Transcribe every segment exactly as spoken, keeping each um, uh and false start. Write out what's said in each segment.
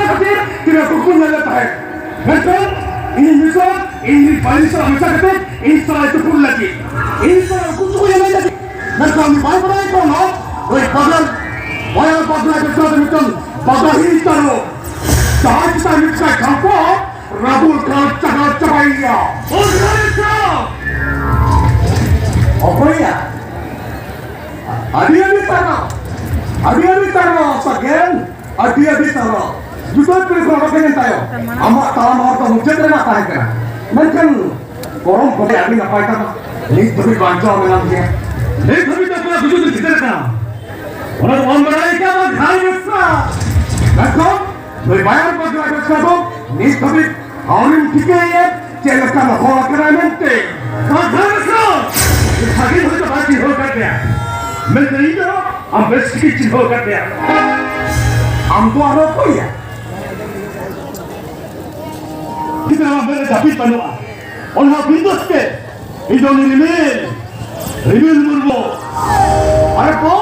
ᱠᱷᱟᱹᱛᱤᱨ ᱛᱤᱱᱟᱹᱜ ᱠᱩᱠᱢᱩ ᱧᱮᱞ ᱞᱮᱫ ᱛᱟᱦᱮᱸᱫ᱾ ᱢᱮᱱᱠᱷᱟᱱ ᱤᱧ ᱱᱤᱛᱚᱜ ᱤᱧ ᱨᱤᱱ ᱵᱟᱹᱭᱨᱤ ᱥᱟᱞᱟᱜ ᱢᱮᱥᱟ ᱠᱟᱛᱮ ᱤᱧ ᱥᱟᱞᱟᱭ ᱛᱩᱯᱩᱫ ᱞᱟᱹᱜᱤᱫ, ᱤᱧ ᱥᱟᱞᱟᱭ ᱩᱠᱩ ᱪᱩᱠᱩ ᱧᱮᱞ ᱞᱟᱹᱜᱤᱫ᱾ ᱢᱮᱱᱠᱷᱟᱱ ᱩᱱᱤ ᱵᱟᱭ ᱵᱟᱲᱟᱭ ᱠᱟᱱᱟ, ᱱᱩᱭ ᱵᱟᱜᱟᱱ, ᱵᱟᱭᱟᱨ ᱵᱟᱜᱟᱱ ᱨᱮ ᱢᱤᱫᱴᱟᱝ ᱵᱟᱜᱟᱦᱤ ᱛᱟᱨᱚ, ᱡᱟᱦᱟᱸᱭ ᱪᱮᱛᱟᱱ ᱢᱤᱫᱴᱟᱝ ᱠᱷᱟᱢᱯᱟ ᱨᱟᱵᱚᱲ ᱠᱟᱱ ᱪᱟᱠᱟ ᱪᱟᱵᱟᱭᱮᱭᱟ᱾ ᱚᱠᱚᱭᱟ? ᱟᱹᱰᱤ ᱟᱹᱰᱤ ᱥᱟᱨᱦᱟᱣ, ᱟᱹᱰᱤ ᱟᱹᱰᱤ ᱥᱟᱨᱦᱟᱣ ᱥᱟᱜᱮᱱ᱾ ᱟᱹᱰᱤ ᱟᱹᱰᱤ ᱥᱟᱨᱦᱟᱣ᱾ ᱡᱩᱫᱟᱹ ᱯᱤᱲ ᱠᱷᱚᱱ ᱚᱰᱚᱠ ᱮᱱ ᱛᱟᱭᱚᱢ ᱟᱢᱟᱜ ᱛᱟᱲᱟᱢ ᱦᱚᱨ ᱫᱚ ᱢᱩᱪᱟᱹᱫ ᱨᱮᱱᱟᱜ ᱛᱟᱦᱮᱸ ᱠᱟᱱᱟ, ᱢᱮᱱᱠᱷᱟᱱ ᱯᱚᱨᱚᱢ ᱠᱚᱫᱮ ᱟᱹᱰᱤ ᱱᱟᱯᱟᱭ ᱠᱟᱛᱷᱟ᱾ ᱱᱤᱛ ᱫᱷᱟᱹᱵᱤᱡ ᱵᱟᱧᱪᱟᱣ ᱢᱮᱱᱟᱢ ᱜᱮᱭᱟ᱾ ᱱᱤᱛ ᱫᱷᱟᱹᱵᱤᱡ ᱫᱚ ᱚᱠᱚᱭᱟᱜ ᱜᱩᱡᱩᱜ ᱫᱚ ᱪᱤᱛᱟᱹᱨ ᱠᱟᱱᱟ, ᱚᱱᱟ ᱫᱚ ᱵᱟᱢ ᱵᱟᱲᱟᱭ ᱠᱟᱱᱟ ᱜᱷᱟᱭ ᱵᱮᱥᱟ᱾ ᱢᱮᱱᱠᱷᱟᱱ ᱱᱩᱭ ᱵᱟᱭᱟᱨ ᱵᱟᱜᱽᱞᱟ ᱵᱮᱥᱟ ᱫᱚ ᱱᱤᱛ ᱫᱷᱟᱹᱵᱤᱡ ᱟᱹᱣᱨᱤᱢ ᱴᱷᱤᱠᱟᱹᱭᱮᱭᱟ ᱪᱮᱫ ᱞᱮᱠᱟᱱ ᱦᱚᱲ ᱠᱟᱱᱟᱭ ᱢᱮᱱᱛᱮ᱾ ᱵᱟᱜᱽᱞᱟ ᱵᱮᱥᱟ ᱥᱟᱹᱨᱤ ᱦᱚᱭᱛᱳ ᱵᱟᱭ ᱪᱤᱱᱦᱟᱹᱣ ᱟᱠᱟᱫ ᱢᱮᱭᱟ, ᱢᱮᱱᱠᱷᱟᱱ ᱤᱧ ᱫᱚ ᱟᱢ ᱵᱮᱥ ᱴᱷᱤᱠᱤᱧ ᱪᱤᱱᱦᱟᱹᱣ ᱟᱠᱟᱫ ᱢᱮᱭᱟ᱾ ᱟᱢ ᱫᱚ ᱟᱨᱦᱚᱸ ᱚᱠᱚᱭᱭᱟ? ᱜᱤᱫᱽᱨᱟᱹ ᱟᱢ ᱢᱮᱫ ᱨᱮ ᱡᱟᱹᱯᱤᱫ ᱵᱟᱹᱱᱩᱜᱼᱟ, ᱚᱱᱟ ᱵᱤᱱᱫᱟᱹᱥ ᱛᱮ ᱤᱧ ᱫᱚ ᱩᱱᱤ ᱨᱤᱢᱤᱞ, ᱨᱤᱢᱤᱞ ᱢᱩᱨᱢᱩ᱾ ᱟᱨᱮ ᱠᱚ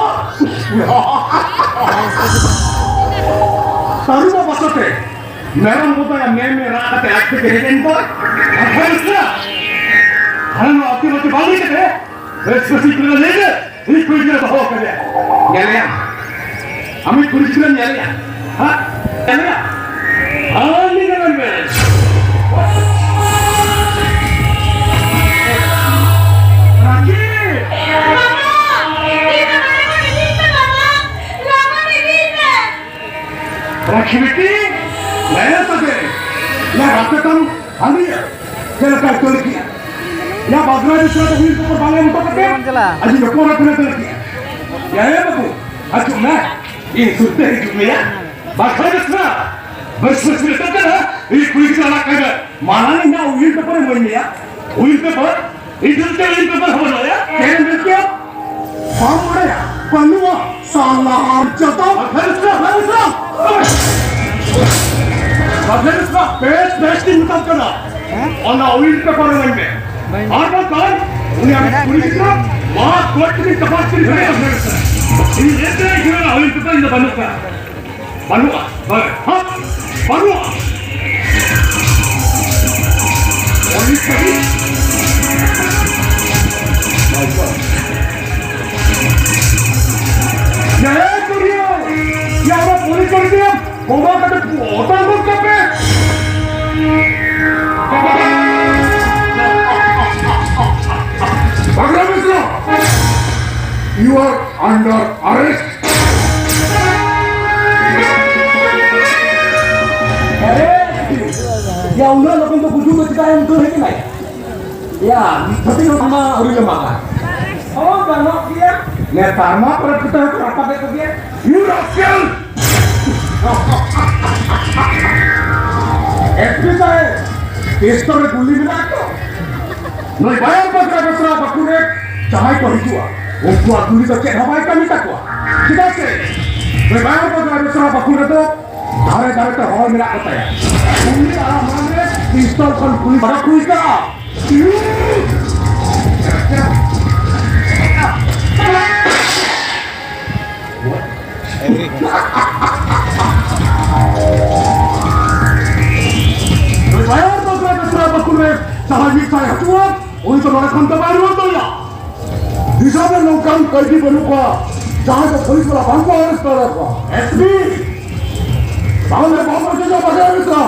ᱛᱟᱹᱨᱩᱵ ᱵᱟᱥᱟᱛᱮ ᱢᱮᱨᱚᱢ ᱵᱚᱫᱟᱭᱟ ᱢᱮ ᱢᱮ ᱨᱟᱜ ᱠᱟᱛᱮ ᱟᱡ ᱛᱮᱜᱮ ᱦᱮᱡ ᱮᱱ ᱫᱚ᱾ ᱟᱨ ᱦᱮᱸ ᱥᱮ, ᱦᱟᱱᱟ ᱱᱚᱣᱟ ᱟᱹᱛᱩ ᱱᱚᱛᱮ ᱵᱟᱝ ᱞᱟᱹᱭ ᱠᱟᱛᱮ ᱵᱮᱥ ᱵᱮᱥ ᱤᱧ ᱠᱩᱞᱤ ᱞᱟᱹᱭ ᱢᱮ, ᱤᱧ ᱠᱩᱲᱤ ᱜᱤᱫᱽᱨᱟᱹ ᱫᱚᱦᱚ ᱠᱟᱫᱮᱭᱟ᱾ ᱧᱮᱞᱮᱭᱟᱢ, ᱟᱢᱤᱡ ᱠᱩᱲᱤ ᱜᱤᱫᱽᱨᱟᱹᱢ ᱧᱮᱞᱮᱭᱟ? ᱦᱮᱸ? ᱧᱮᱞᱮᱭᱟ? ᱦᱮᱸ, ᱩᱱᱤ ᱜᱮ ᱢᱮᱱ ᱢᱮ᱾ ᱨᱟᱠᱷᱤ! ᱨᱟᱠᱷᱤ ᱵᱤᱴᱤ, ᱞᱟᱭᱟ ᱛᱟᱵᱮ, ᱞᱟᱭᱟ ᱛᱟᱵᱮ ᱛᱟᱢ ᱦᱟᱹᱱᱤᱭᱟ᱾ ᱪᱮᱫ ᱞᱮᱠᱟᱭ ᱠᱟᱹᱲᱤ ᱠᱮᱜᱼᱟ᱾ ᱭᱟ ᱵᱟᱜᱽᱞᱟ ᱵᱤᱥᱨᱟ ᱫᱚ ᱦᱩᱭᱩᱜ ᱛᱟᱠᱚ ᱵᱟᱝ ᱮᱢ ᱦᱚᱴᱚ ᱠᱟᱛᱮ᱾ ᱵᱟᱝ ᱪᱟᱞᱟᱜᱼᱟ᱾ ᱟᱡᱤᱡ ᱦᱚᱯᱚᱱ ᱮᱨᱟ ᱛᱤᱱᱟᱹᱜ ᱠᱟᱹᱲᱤ ᱠᱮᱜᱼᱟ᱾ ᱭᱟ ᱮ ᱵᱟᱹᱵᱩ, ᱦᱤᱡᱩᱜ ᱢᱮ᱾ ᱤᱧ ᱥᱩᱨ ᱛᱮ ᱦᱤᱡᱩᱜ ᱢᱮᱭᱟ᱾ ᱵᱟᱜᱽᱞᱟ ᱵᱤᱥᱨᱟ, ᱵᱮᱥ ᱵᱮᱥ ᱢᱮᱛᱟᱜ ᱠᱟᱱᱟ, ᱤᱧ ᱠᱩᱲᱤ ᱜᱤᱫᱽᱨᱟᱹ ᱟᱲᱟᱜ ᱠᱟᱭ ᱢᱮ᱾ ᱢᱟᱲᱟᱝ ᱤᱧ ᱦᱟᱸᱜ ᱩᱭᱤᱞ ᱯᱮᱯᱟᱨ ᱮᱢᱟᱹᱧ ᱢᱮᱭᱟ᱾ Will paper? ᱤᱧ ᱴᱷᱮᱱ ᱪᱮᱫ ᱩᱭᱤᱞ ᱯᱮᱯᱟᱨ ᱦᱚᱸ ᱵᱟᱹᱱᱩᱜᱼᱟ ᱭᱟ? ᱪᱮᱫ ᱮᱢ ᱢᱮᱱ ᱠᱮᱜᱼᱟ? ᱵᱟᱢ ᱵᱟᱲᱟᱭᱟ? ᱵᱟᱹᱱᱩᱜᱼᱟ? ᱥᱟᱞᱟ ᱟᱨ ᱡᱚᱛᱚ ᱵᱟᱜᱽᱞᱟ ᱵᱤᱥᱨᱟ, ᱵᱟᱜᱽᱞᱟ ᱵᱤᱥᱨᱟ! ᱵᱟᱜᱽᱞᱟ ᱵᱤᱥᱨᱟ, ᱵᱮᱥ, ᱵᱮᱥ ᱤᱧ ᱢᱮᱛᱟᱢ ᱠᱟᱱᱟ᱾ ᱚᱱᱟ ᱩᱭᱤᱞ ᱯᱮᱯᱟᱨ ᱮᱢᱟᱹᱧ ᱢᱮ᱾ ᱟᱨ ᱵᱟᱝᱠᱷᱟᱱ ᱩᱱᱤ ᱟᱢᱤᱡ ᱠᱩᱲᱤ ᱜᱤᱫᱽᱨᱟᱹ ᱢᱟ ᱜᱚᱡ ᱠᱟᱛᱮᱧ ᱛᱚᱯᱟᱜ ᱠᱤᱱ ᱠᱟᱱᱟ᱾ ᱤᱧ ᱮᱱᱛᱮ ᱤᱧ ᱴᱷᱮᱱ ᱚᱱᱟ ᱩᱭᱤᱞ ᱯᱮᱯᱟᱨ ᱤᱧ ᱫᱚ ᱵᱟᱹᱱᱩᱜ ᱠᱟᱜᱼᱟ᱾ ᱵᱟᱹᱱᱩᱜᱼᱟ᱾ ᱦᱳᱭ᱾ ᱦᱚᱸ᱾ ᱵᱟᱹᱱᱩᱜᱼᱟ᱾ ᱯᱩᱞᱤᱥ ᱞᱟᱹᱜᱤᱫ? ᱮᱭ ᱠᱩᱲᱤᱭᱟᱹ, ᱭᱟ ᱚᱱᱟ ᱯᱩᱞᱤᱥ ᱞᱟᱹᱜᱤᱫ ᱵᱳᱢᱟ ᱠᱟᱛᱮ ᱚᱴᱟᱝ ᱜᱚᱫ ᱠᱟᱯᱮ᱾ ᱵᱟᱜᱽᱲᱟ ᱵᱮᱥᱨᱟ, you are under arrest. ᱟᱨᱮ, ᱭᱟ, ᱩᱱᱟᱹᱜ ᱞᱚᱜᱚᱱ ᱫᱚ ᱵᱩᱡᱩᱜ ᱫᱚ ᱪᱮᱫᱟᱜ ᱮᱢ ᱫᱟᱹᱲ ᱦᱮᱡ ᱮᱱᱟ? ᱭᱟ, ᱢᱤᱫ ᱫᱷᱟᱹᱵᱤᱡ ᱦᱚᱸ ᱢᱟ ᱟᱹᱣᱨᱤ ᱞᱮ ᱢᱟᱜᱟ᱾ ᱦᱚᱸ, ᱜᱟᱱᱚᱜ ᱜᱮᱭᱟ᱾ ᱱᱮᱛᱟᱨ ᱢᱟ ᱯᱚᱨᱚᱵᱽ ᱠᱚᱛᱮ ᱦᱚᱸᱠᱚ ᱨᱟᱯᱟᱜᱮᱫ ᱠᱚᱜᱮᱭᱟ᱾ You rascal! S P ᱥᱟᱦᱮᱵ, pistol ᱨᱮ ᱜᱩᱞᱤ ᱢᱮᱱᱟᱜ ᱛᱚ? ᱱᱩᱭ ᱵᱟᱭᱟᱨ ᱵᱟᱜᱽᱲᱟ ᱵᱮᱥᱨᱟ ᱵᱟᱠᱷᱩᱞ ᱨᱮ ᱡᱟᱦᱟᱸᱭ ᱠᱚ ᱦᱤᱡᱩᱜᱼᱟ, ᱩᱱᱠᱩᱣᱟᱜ ᱜᱩᱞᱤ ᱫᱚ ᱪᱮᱫ ᱦᱚᱸ ᱵᱟᱭ ᱠᱟᱹᱢᱤ ᱛᱟᱠᱚᱣᱟ᱾ ᱪᱮᱫᱟᱜ ᱥᱮ ᱱᱩᱭ ᱵᱟᱭᱟᱨ ᱵᱟᱜᱽᱲᱟ ᱵᱮᱥᱨᱟ ᱵᱟᱠᱷᱩᱞ ᱨᱮᱫᱚ ᱫᱷᱟᱨᱮ ᱫᱷᱟᱨᱮ ᱛᱮ ᱦᱚᱲ ᱢᱮᱱᱟᱜ ᱠᱚ ᱛᱟᱭᱟ᱾ ᱩᱱᱤ ᱟᱨ ᱢᱟᱱ ᱨᱮ ᱯᱤᱥᱛᱚᱞ ᱠᱷᱚᱱ ᱜᱩᱞᱤ ᱚᱰᱚᱠ ᱦᱩᱭ ᱠᱟᱜᱼᱟ᱾ ᱱᱩᱭ ᱵᱟᱭᱟᱨ ᱵᱟᱜᱽᱲᱟ ᱵᱮᱥᱨᱟ ᱵᱟᱠᱷᱩᱞ ᱨᱮ ᱡᱟᱦᱟᱸᱭ ᱢᱤᱫ ᱥᱟᱭ ᱦᱟᱹᱡᱩᱜᱼᱟ, ᱩᱱᱤ ᱫᱚ ᱱᱚᱰᱮ ᱠᱷᱚᱱ ᱫᱚ ᱵᱟᱭ ᱨᱩᱣᱟᱹᱲ ᱫᱟᱲᱮᱭᱟᱜᱼᱟ᱾ ᱫᱤᱥᱚᱢ ᱨᱮ ᱱᱚᱝᱠᱟᱱ ᱠᱟᱹᱭᱫᱤ ᱵᱟᱹᱱᱩᱜ ᱠᱚᱣᱟ, ᱡᱟᱦᱟᱸᱭ ᱫᱚ ᱯᱩᱞᱤᱥ ᱵᱟᱞᱟ ᱵᱟᱝ ᱠᱚ ᱟᱨᱮᱥᱴ ᱫᱟᱲᱮᱭᱟᱠᱚᱣᱟ᱾ ᱮᱥ ᱯᱤ, ᱛᱟᱦᱚᱞᱮ ᱵᱟᱢ ᱵᱩᱡᱷᱟᱹᱣ ᱵᱟᱜᱟᱣ ᱞᱮᱫᱟ?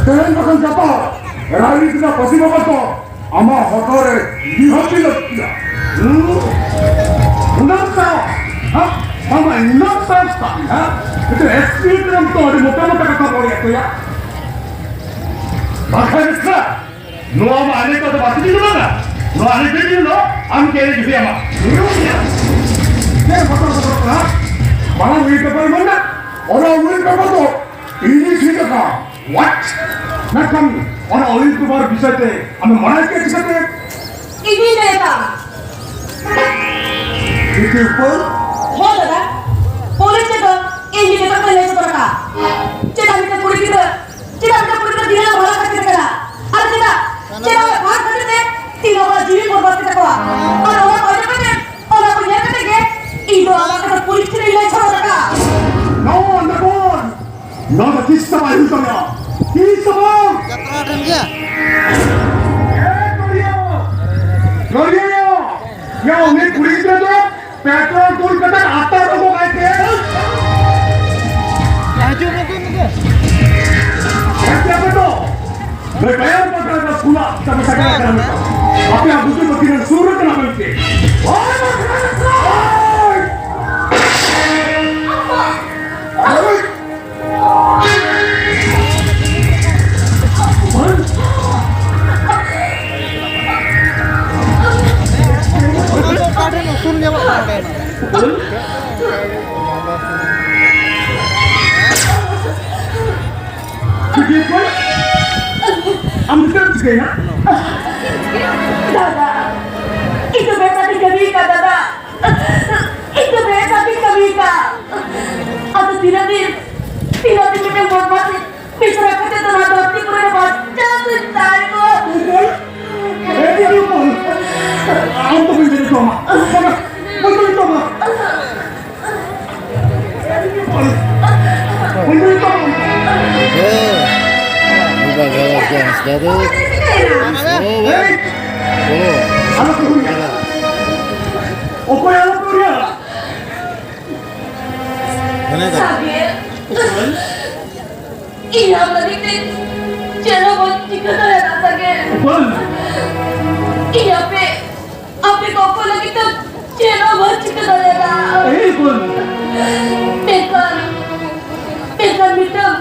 ᱛᱮᱦᱮᱧ ᱵᱟᱠᱷᱟᱱ ᱜᱟᱯᱟ ᱨᱟᱭᱨᱤᱛ ᱨᱮᱱᱟᱜ ᱯᱟᱹᱥᱤ ᱵᱟᱵᱟ ᱫᱚ ᱟᱢᱟᱜ ᱦᱚᱴᱚᱜ ᱨᱮ ᱱᱤᱦᱟᱹᱛ ᱜᱮ ᱞᱟᱹᱠᱛᱤᱭᱟ᱾ ᱦᱩᱸ? ᱩᱱᱟᱹᱜ ᱥᱟᱦᱚᱥ, ᱦᱮᱸ? ᱟᱢᱟᱜ ᱤᱱᱟᱹᱜ ᱥᱟᱦᱚᱥ ᱛᱟᱢ, ᱦᱮᱸ? ᱢᱤᱫᱴᱮᱱ ᱮᱥ ᱯᱤ ᱠᱟᱱᱟᱢ ᱛᱚ ᱟᱹᱰᱤ ᱢᱚᱴᱟ ᱢᱚᱴᱟ ᱠᱟᱛᱷᱟ ᱨᱚᱲ ᱦᱩᱭᱩᱜ ᱛᱟᱭᱟ᱾ ᱵᱟᱠᱷᱟᱱ ᱥᱮ ᱱᱚᱣᱟ ᱢᱟ ᱟᱹᱱᱤᱡ ᱫᱚ ᱵᱟᱹᱛᱤᱞ ᱦᱩᱭᱩᱜ ᱠᱟᱱᱟ᱾ ᱱᱚᱣᱟ ᱟᱹᱱᱤᱡ ᱵᱤᱞ ᱫᱚ ᱟᱢ ᱜᱮ ᱮᱱᱮᱡ ᱦᱩᱭ ᱟᱢᱟ᱾ ᱪᱮᱫ ᱵᱚᱛᱚᱨ ᱵᱚᱛᱚᱨ ᱠᱟᱱᱟ? ᱢᱟᱲᱟᱝ ᱩᱭᱤᱞ ᱯᱮᱯᱟᱨ ᱢᱮᱱᱟᱜ, ᱚᱱᱟ ᱩᱭᱤᱞ ᱯᱮᱯᱟᱨ ᱫᱚ ᱤᱧᱤᱧ ᱥᱤᱧ ᱟᱠᱟᱫᱼᱟ᱾ What? ᱢᱮᱱᱠᱷᱟᱱ ᱚᱱᱟ ᱩᱭᱤᱞ ᱯᱮᱯᱟᱨ ᱵᱤᱥᱚᱭ ᱛᱮ ᱟᱢᱮᱢ ᱵᱟᱲᱟᱭ ᱠᱮᱫ ᱪᱤᱠᱟᱹᱛᱮ? ᱤᱧᱤᱧ ᱞᱟᱹᱭ ᱟᱠᱟᱫᱼᱟ᱾ ᱵᱤᱴᱤ ᱩᱯᱟᱹᱞ? ᱦᱚᱸ ᱫᱟᱫᱟ, ᱯᱩᱞᱤᱥ ᱴᱷᱮᱱ ᱫᱚ ᱤᱧ ᱜᱮ ᱡᱚᱛᱚ ᱠᱚᱧ ᱞᱟᱹᱭ ᱥᱚᱫᱚᱨ ᱟᱠᱟᱫᱼᱟ᱾ ᱪᱮᱫᱟᱜ ᱢᱤᱫᱴᱮᱱ ᱠᱩᱲᱤ ᱜᱤᱫᱽᱨᱟᱹ ᱪᱮᱫᱟᱜ ᱢᱤᱫᱴᱟᱝ ᱠᱩᱲᱤ ᱜᱤᱫᱽᱨᱟᱹ ᱫᱤᱱᱟᱹᱢ ᱦᱚᱨᱚᱜ ᱠᱟᱛᱮ ᱠᱟᱱᱟ? ᱟᱨ ᱪᱮᱫᱟᱜ? ᱪᱮᱫᱟᱜ ᱚᱱᱟ ᱵᱷᱟᱜᱽ ᱠᱷᱟᱹᱛᱤᱨ ᱛᱮ ᱛᱤᱱᱟᱹᱜ ᱦᱚᱲᱟᱜ ᱡᱤᱣᱤ ᱵᱚᱨᱵᱟᱫ ᱠᱮᱫ ᱛᱟᱠᱚᱣᱟ? ᱟᱨ ᱚᱱᱟ ᱠᱚ ᱟᱸᱡᱚᱢ ᱠᱟᱛᱮ, ᱚᱱᱟ ᱠᱚ ᱧᱮᱞ ᱠᱟᱛᱮ ᱜᱮ ᱤᱧ ᱫᱚ ᱟᱢᱟᱜ ᱠᱟᱛᱷᱟ ᱯᱩᱞᱤᱥ ᱴᱷᱮᱱ ᱤᱧ ᱞᱟᱹᱭ ᱥᱚᱫᱚᱨ ᱟᱠᱟᱫᱼᱟ᱾ No, no, no. ᱱᱚᱣᱟ ᱫᱚ ᱛᱤᱥ ᱦᱚᱸ ᱵᱟᱭ ᱦᱩᱭᱩᱜ ᱛᱟᱵᱚᱱᱟ᱾ ᱛᱤᱥ ᱦᱚᱸ ᱵᱟᱝ᱾ ᱡᱟᱛᱨᱟ ᱴᱷᱮᱱ ᱜᱮ᱾ ᱮ ᱠᱚᱨᱤᱭᱟ! ᱠᱚᱨᱤᱭᱟ! ᱭᱟ, ᱩᱱᱤ ᱠᱩᱲᱤ ᱜᱤᱫᱽᱨᱟᱹ ᱫᱚ ᱯᱮᱴᱨᱳᱞ ᱫᱩᱞ ᱠᱟᱛᱮ ᱟᱛᱟᱨ ᱩᱰᱩᱠ ᱟᱭ ᱯᱮ᱾ ᱦᱤᱡᱩᱜ ᱢᱮ, ᱦᱤᱡᱩᱜ ᱢᱮ᱾ ᱦᱮᱸ, ᱪᱮᱫ ᱯᱮ ᱫᱚ? ᱱᱩᱭ ᱵᱟᱭᱟᱨ ᱯᱟᱴᱟ ᱨᱮ ᱠᱩᱞᱟ ᱪᱟᱵᱟ ᱥᱟᱜᱟᱲ ᱠᱟᱱᱟ ᱢᱮᱛᱟ᱾ ᱟᱯᱮᱭᱟᱜ ᱵᱩᱡᱩᱨ ᱫᱚ ᱛᱤᱱᱟᱹᱜ ᱥᱩᱨ ᱨᱮ ᱠᱟᱱᱟ ᱢᱮᱱᱛᱮ᱾ ᱦᱳᱭ, ᱦᱳᱭ, ᱦᱳᱭ᱾ ᱚᱠᱟ ᱴᱷᱮᱱ ᱩᱥᱩᱞ ᱧᱮᱞᱚᱜ ᱠᱟᱱᱟ ᱚᱸᱰᱮ᱾ ᱟᱢ ᱫᱚ ᱪᱮᱫ ᱮᱢ ᱪᱤᱠᱟᱹᱭᱮᱱᱟ? ᱫᱟᱫᱟ, ᱤᱧ ᱫᱚ ᱵᱮᱥ ᱟᱹᱰᱤ ᱠᱟᱹᱢᱤ ᱠᱟᱱ ᱫᱟᱫᱟ᱾ ᱤᱧ ᱫᱚ ᱵᱮᱥ ᱟᱹᱰᱤ ᱠᱟᱹᱢᱤ ᱠᱟᱱ᱾ ᱟᱫᱚ ᱛᱤᱱᱟᱹᱜ ᱫᱤᱱ, ᱛᱤᱱᱟᱹᱜ ᱫᱤᱱ ᱢᱤᱫᱴᱟᱝ ᱵᱚᱫᱢᱟᱥᱤ ᱢᱤᱥᱨᱟ ᱠᱟᱛᱮ ᱫᱚ ᱱᱚᱣᱟ ᱫᱷᱟᱹᱨᱛᱤ ᱯᱩᱨᱤ ᱨᱮ ᱵᱟᱧᱪᱟᱣ ᱫᱚᱧ ᱛᱟᱦᱮᱸ ᱠᱚᱜᱼᱟ᱾ ᱮ ᱫᱤᱫᱤ ᱵᱚᱞ, ᱟᱢ ᱫᱚ ᱵᱟᱹᱧ ᱫᱟᱲᱮ ᱛᱟᱢᱟ᱾ ᱵᱟᱝᱟ, ᱵᱟᱹᱧ ᱫᱟᱲᱮ ᱛᱟᱢᱟ᱾ ᱵᱟᱹᱧ ᱫᱟᱲᱮ ᱛᱟᱢᱟ᱾ ᱦᱮᱸ᱾ ᱵᱟᱵᱟ ᱜᱟᱞᱟᱥ ᱜᱮ ᱦᱟᱸᱥᱫᱟ ᱫᱚ᱾ ᱚ, ᱵᱟᱵᱟ᱾ ᱮᱭ! ᱵᱚᱞᱚ᱾ ᱟᱞᱚ ᱯᱮ ᱦᱩᱭᱟ᱾ ᱚᱠᱚᱭ ᱟᱞᱚ ᱯᱮ ᱦᱩᱭᱟ᱾ ᱢᱮᱱᱮᱫᱟ᱾ ᱥᱟᱜᱮᱱ᱾ ᱤᱧ ᱟᱢ ᱞᱟᱹᱜᱤᱫ ᱛᱮ ᱪᱮᱫ ᱦᱚᱸ ᱵᱟᱹᱧ ᱪᱤᱠᱟᱹ ᱫᱟᱲᱮᱭᱟᱜᱼᱟ, ᱥᱟᱜᱮᱱ᱾ ᱵᱚᱞ᱾ ᱤᱧ ᱟᱯᱮ, ᱟᱯᱮ ᱜᱚᱜᱚ ᱞᱟᱹᱜᱤᱫ ᱛᱮ ᱪᱮᱫ ᱦᱚᱸ ᱵᱟᱹᱧ ᱪᱤᱠᱟᱹ ᱫᱟᱲᱮᱭᱟᱜᱼᱟ᱾ ᱮᱭ ᱵᱚᱞ᱾ ᱢᱮᱱᱠᱷᱟᱱ, ᱢᱮᱱᱠᱷᱟᱱ ᱢᱤᱫᱴᱟᱝ,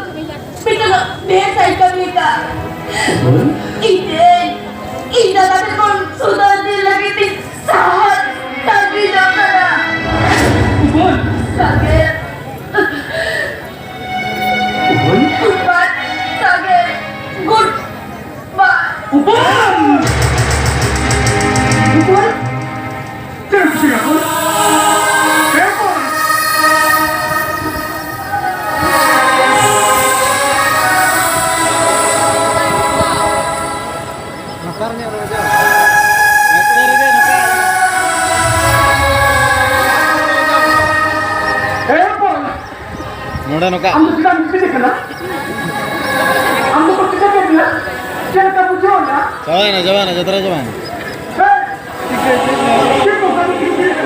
ᱢᱤᱫᱴᱟᱝ ᱵᱮᱥ ᱟᱭ ᱠᱟᱹᱢᱤ ᱟᱠᱟᱫ᱾ ᱵᱚᱞ᱾ ᱤᱧ ᱛᱮᱧ, ᱤᱧ ᱫᱟᱫᱟ ᱴᱷᱮᱱ ᱠᱷᱚᱱ ᱥᱩᱫᱷᱟᱹᱨ ᱫᱤᱱ ᱞᱟᱹᱜᱤᱫ ᱛᱮ ᱥᱟᱦᱟᱨ ᱛᱟᱺᱜᱤ ᱡᱚᱝ ᱠᱟᱱᱟ᱾ ᱵᱚᱞ᱾ ᱥᱟᱜᱮᱱ᱾ ᱩᱯᱟᱹᱞ? ᱜᱩᱰ ᱵᱟᱭ, ᱥᱟᱜᱮᱱ᱾ ᱜᱩᱰ ᱵᱟᱭ᱾ ᱩᱯᱟᱹᱞ! ᱩᱯᱟᱹᱞ! ᱪᱮᱫ ᱮᱢ ᱪᱤᱠᱟᱹᱭᱟ, ᱩᱯᱟᱹᱞ? ᱮ, ᱩᱯᱟᱹᱞ! ᱱᱚᱛᱮ ᱨᱮᱜᱮ, ᱱᱚᱛᱮ᱾ ᱮ, ᱩᱯᱟᱹᱞ! ᱱᱚᱰᱮ ᱱᱚᱝᱠᱟ᱾ ᱟᱢ ᱫᱚ ᱪᱮᱫᱟᱜ ᱢᱤᱫᱴᱮᱱ ᱟᱢ ᱫᱚᱠᱚ ᱪᱤᱠᱟᱹ ᱠᱮᱫ ᱢᱮᱭᱟ? ᱪᱮᱫ ᱞᱮᱠᱟ ᱵᱩᱡᱷᱟᱹᱣ ᱮᱱᱟ? ᱪᱟᱵᱟᱭᱮᱱᱟ, ᱪᱟᱵᱟᱭᱮᱱᱟ, ᱡᱟᱛᱨᱟ ᱪᱟᱵᱟᱭᱮᱱᱟ᱾ ᱦᱮᱸ? ᱪᱮᱫ ᱠᱚ ᱠᱟᱹᱢᱤ ᱠᱮᱫ ᱢᱮᱭᱟ?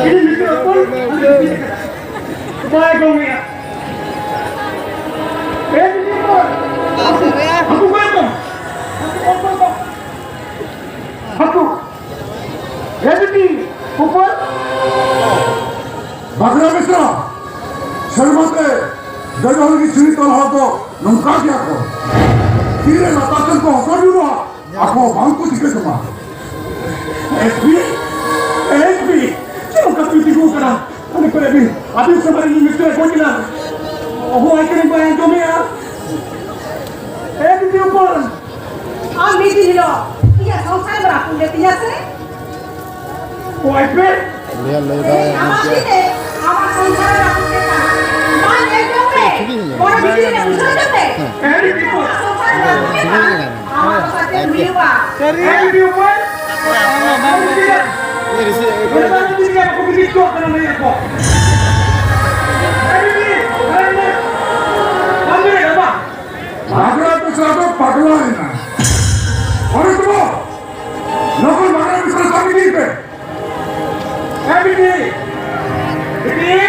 ᱤᱧ ᱱᱤᱛᱚᱜ ᱠᱚᱞ ᱵᱟᱭ ᱜᱚᱝ ᱮᱫᱟ᱾ ᱮ ᱵᱤᱴᱤ ᱠᱚ, ᱦᱟᱹᱠᱩ ᱠᱚ ᱮᱠᱫᱚᱢ᱾ ᱦᱟᱹᱠᱩ᱾ ᱮ ᱵᱤᱴᱤ, ᱩᱯᱟᱹᱞ᱾ ᱵᱟᱜᱽᱲᱟ ᱵᱮᱥᱨᱟ, ᱥᱮᱨᱢᱟ ᱛᱮ ᱡᱚᱡᱚ ᱞᱟᱹᱜᱤᱫ ᱥᱤᱲᱤ ᱛᱚᱞ ᱦᱚᱲ ᱫᱚ ᱱᱚᱝᱠᱟ ᱜᱮᱭᱟ ᱠᱚ᱾ ᱛᱤᱨᱮ ᱞᱟᱛᱟᱨ ᱥᱮᱱ ᱠᱚ ᱦᱚᱥᱚᱨ ᱧᱩᱨᱩᱜᱼᱟ, ᱟᱠᱚ ᱵᱟᱝ ᱠᱚ ᱪᱤᱠᱟᱹ ᱡᱚᱝᱟ᱾ ᱮᱥ ᱯᱤ, ᱮᱥ ᱯᱤ, ᱪᱮᱫ ᱚᱱᱠᱟ ᱯᱮ ᱛᱤᱸᱜᱩ ᱠᱟᱱᱟ? ᱟᱹᱰᱤ ᱠᱚᱨᱮ ᱵᱤᱱ, ᱟᱹᱵᱤᱱ ᱥᱟᱢᱟᱝ ᱨᱮ ᱤᱧ ᱢᱤᱫᱴᱮᱱ ᱜᱚᱡ ᱮᱱᱟ᱾ ᱦᱚᱦᱚ ᱟᱭ ᱠᱟᱹᱱᱟᱹᱧ, ᱵᱟᱭ ᱟᱸᱡᱚᱢᱮᱜᱼᱟ᱾ ᱮ ᱵᱤᱴᱤ ᱦᱚᱯᱚᱱ, ᱟᱢ ᱢᱤᱫ ᱫᱤᱱ ᱦᱤᱞᱳᱜ ᱤᱧᱟᱹᱜ ᱥᱚᱝᱥᱟᱨ ᱮᱢ ᱨᱟᱹᱯᱩᱫ ᱞᱮᱫ ᱛᱤᱧᱟ ᱥᱮ? ᱚᱠᱚᱭ ᱯᱮ? ᱩᱱᱤᱭᱟᱜ ᱞᱟᱹᱭ ᱫᱟᱭ ᱟᱢᱟᱜ ᱢᱤᱫᱴᱮᱱ᱾ ᱛᱤ ᱛᱮ ᱟᱢᱟᱜ ᱥᱚᱝᱥᱟᱨ ᱮ ᱨᱟᱹᱯᱩᱫ ᱠᱮᱫ ᱛᱟᱢᱟ᱾ ᱵᱟᱝ ᱧᱮᱞ ᱡᱚᱝ ᱛᱮ, ᱢᱚᱱᱮ ᱵᱷᱤᱛᱤᱨ ᱨᱮ ᱩᱭᱦᱟᱹᱨ ᱠᱟᱛᱮ ᱟᱢᱟᱜ ᱥᱚᱝᱥᱟᱨ ᱮ ᱨᱟᱹᱯᱩᱫ ᱠᱮᱫ ᱛᱟᱢᱟ᱾ ᱟᱢᱟᱜ ᱫᱚ ᱥᱟᱛᱮ ᱦᱩᱭᱩᱜᱼᱟ᱾ ᱮ ᱵᱤᱴᱤ ᱦᱚᱯᱚᱱ, ᱟᱢ ᱫᱚ ᱪᱮᱫ? ᱱᱚᱰᱮ ᱵᱟᱝ ᱤᱫᱤ ᱞᱮᱠᱟ ᱠᱚ ᱜᱤᱫᱤ ᱠᱚ ᱠᱟᱱᱟ ᱞᱟᱹᱭ ᱟᱠᱚ᱾ ᱮ ᱵᱤᱴᱤ, ᱟᱨᱮ ᱢᱮ᱾ ᱵᱟᱝ ᱞᱟᱹᱭ ᱟᱠᱚ᱾ ᱵᱟᱜᱽᱲᱟ ᱯᱮᱥᱨᱟ ᱫᱚ ᱯᱟᱜᱽᱞᱟ ᱮᱱᱟ᱾ ᱚᱱᱮ ᱛᱚ, ᱞᱚᱜᱚᱱ ᱵᱟᱜᱽᱲᱟ ᱯᱮᱥᱨᱟ ᱥᱟᱵ ᱤᱫᱤᱭ ᱯᱮ᱾ ᱮ ᱵᱤᱴᱤ! ᱵᱤᱴᱤ!